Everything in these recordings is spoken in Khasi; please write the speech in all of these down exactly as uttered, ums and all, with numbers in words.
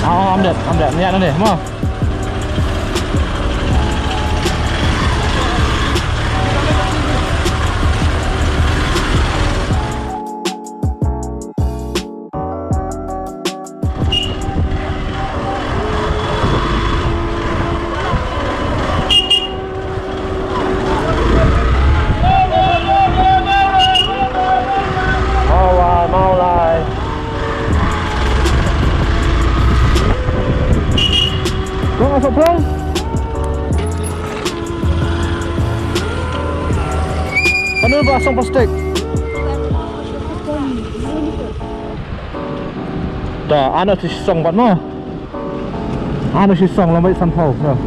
Ah, am det, am det. Ni ada ni, mo. Mawlai, mawlai. Kong asok plang. Anu ba song plastik. Da, ano si song bat mo. Ano si song lambai san pau. Da.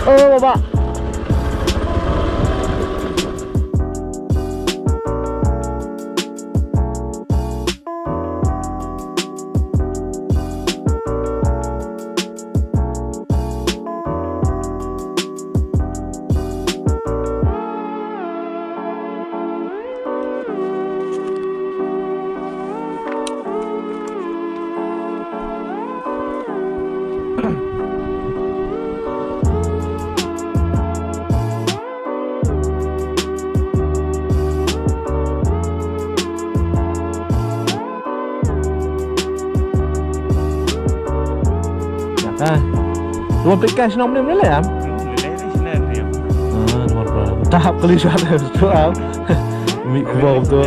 Oh, baba. Ya ka. Dua aplikasi nom ni boleh ya? Boleh ni sini dia. Ah, nomor berapa? Tahap kali suara tu am. Mik kubur tu.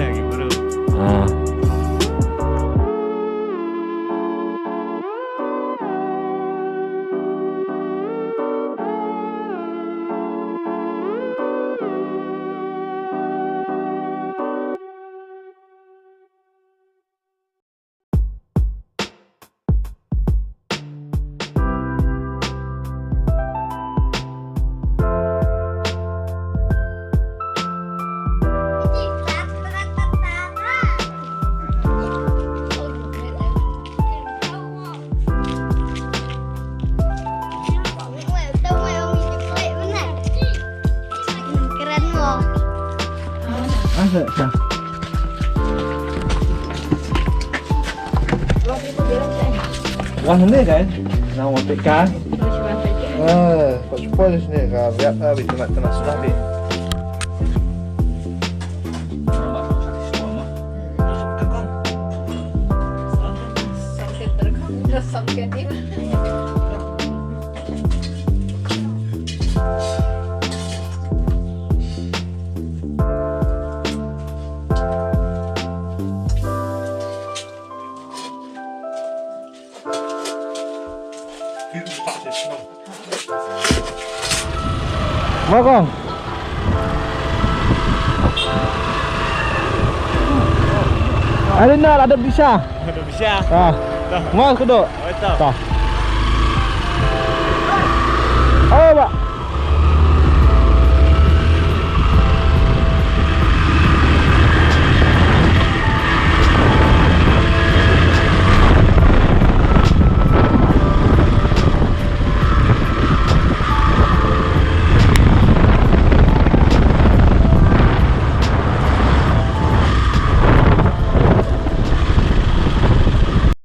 Ah. Keren mo. Ah, sa, sa. Wah, ni kan? Nang wan peka. Eh, pas pun sini ka biar ka bi tengah-tengah sudah bi. Mo kong. Ari na ada bisa. Ada bisa. Ah. Dah. Mo kedo. Oh, itu. Dah.